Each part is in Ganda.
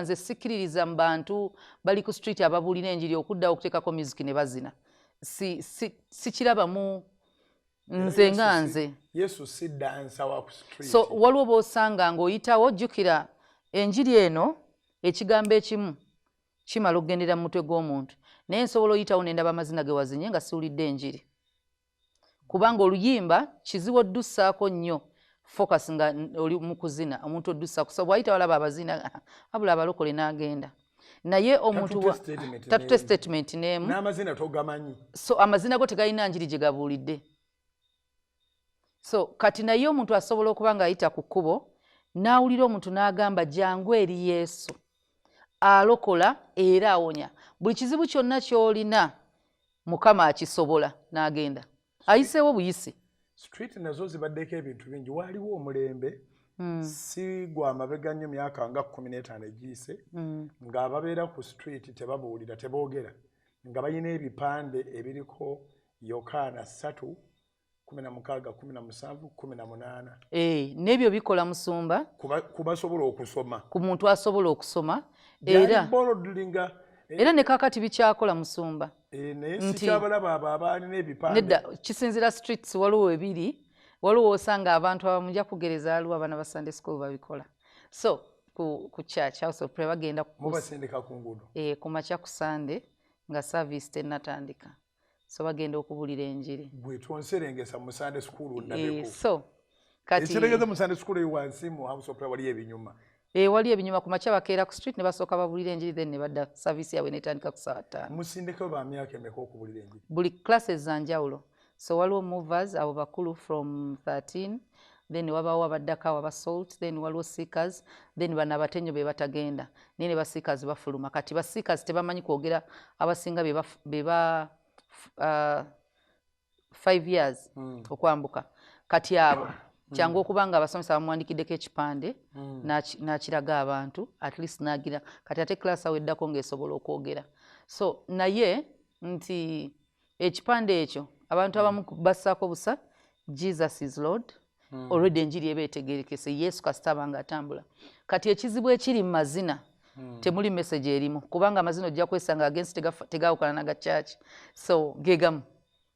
Nze sikkiririza mu bantu bali ku street ababuulira enjiri okuddawo okuteekako music ne bazina. Sikirabamu nze nga nze. Yesu si dancer wa ku street. So waliwo b'osanga ng'oyitawo, jjukira enjiri eno, ekigambo ekimu kimala okugendera mu mutwe gw'omuntu, naye nsobola oyitawo nendaba amazina ge wazinye nga siwulidde enjiri, kubanga oluyimba kizibu oddussaako nnyo focus nga oli mu kuzina. Omuntu oddussaako, so bw'ayita walaba abazina abula abalokole n'agenda, naye omuntu tatute statement n'emu. N'amazina togamanyi. So amazina go tegalina njiri gye gabuulidde. So kati naye omuntu asobola okuba ng'ayita ku kkubo n'awulira omuntu n'agamba, "Jangu eri Yesu, alokola era awonya buli kizibu kyonna ky'olina, Mukama akisobola," n'agenda ayiseewo buyisi. Street nazo zibaddeko ebintu bingi. Waaliwo omulembe, si gwa mabega nnyo, myaka nga 15 egiyise, ng'ababeera ku street tebabuulira, teboogera, nga balina ebipande ebiriko Yokaana 3:16, 17, 18. Eh, n'ebyo bikola, musumba. Kubasobola okusoma. Ku muntu asobola okusoma era. Era ne kakati bikyakola, musumba. Eh, naye sikyabalaba abo abalina ebipande. Nedda, kisinzira streets. Waliwo ebiri, waliwo osanga abantu abamu, nja kugereza, waliwo abaana ba Sunday school babikola. So ku church, house of prayer, bagenda mubasindika ku nguudo. Eh, ku makya ku Sunday nga service tennatandika, so bagenda okubulira enjiri. Gwe tonserengesa mu Sunday school ndabeko. Eh, so kati ekitegeeza mu Sunday school eyo wansi mu house of prayer waliyo ebinyuma. E, wali ebinyuma. Ku makya bakeera ku street ne basooka babulira enjiri, then ne badda, service yaabwe netandika ku saa 5. Musindikeyo ba myaka emeka okubulira enjiri? Buli classes za njawulo. So waliwo movers, abo bakulu from 13, then wabawo abaddako awo aba salt, then waliwo seekers, then bano abatenyo be batagenda, naye ne ba seekers bafuluma. Kati ba seekers tebamanyi kwogera, abasinga beba 5 years okwambuka. Kati abo kyangu okuba nga abasomesa bamuwandikiddeko ekipande n'akiraga abantu, at least n'agira. Kati ate class awo eddako ng'esobola okwogera. So naye nti ekipande ekyo abantu abamu bassaako busa "Jesus is Lord". Already enjiri eba etegerekese, Yesu kasita aba nga atambula. Kati ekizibu ekiri mu mazina, temuli message erimu, kubanga amazina ojja kwesanga against tegawukana naga church, so gegamu.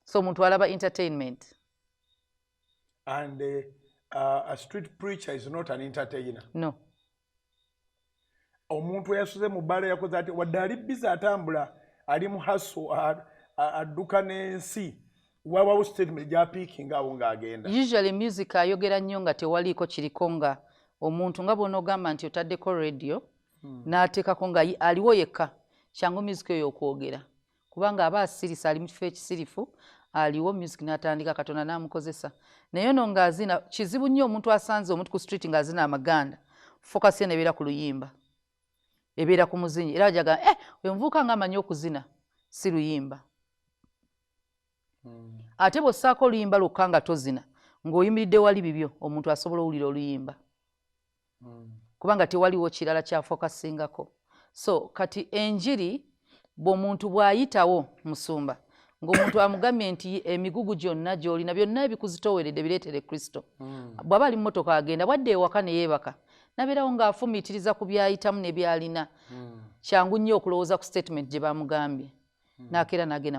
So omuntu alaba entertainment. And a street preacher is not an entertainer. No. Omuntu eyasuze mu bbaala yakoze ati, wadde ali busy atambula, ali mu hustle, adduka n'ensi, wabawo statement gy'apickinga awo ng'agenda. Usually music ayogera nnyo nga tewaliiko kiriko, nga omuntu nga bw'onoogamba nti otaddeko radio n'ateekako nga aliwo yekka, kyangu music eyo okwogera, kubanga aba asirisa, ali mu kifo ekisirifu, aliwo, music n'atandika, Katonda n'amukozesa. Naye ono ng'azina, kizibu nnyo. Omuntu asanze omuntu ku street ng'azina amaganda, focus ye nebeera ku luyimba, ebeera ku muzinyi, era ajaga, "Eh, oyo muvubuka ng'amanyi okuzina," si luyimba. Ate bw'ossaako oluyimba lwokka nga tozina, ng'oyimiridde wali bibyo, omuntu asobola owulira oluyimba kubanga tewaliwo kirala kyafocusingako. So kati enjiri, bw'omuntu bw'ayitawo, musumba, ng'omuntu amugambye nti emigugu gyonna gy'olina, byonna ebikuzitooweredde, bireetere Kristo, bw'aba ali mu motoka agenda, bwadde ewaka ne yeebaka, nabeerawo ng'afumiitiriza ku byayitamu ne byalina, kyangu nnyo okulowooza ku statement gye bamugambye, n'akeera n'agenda mu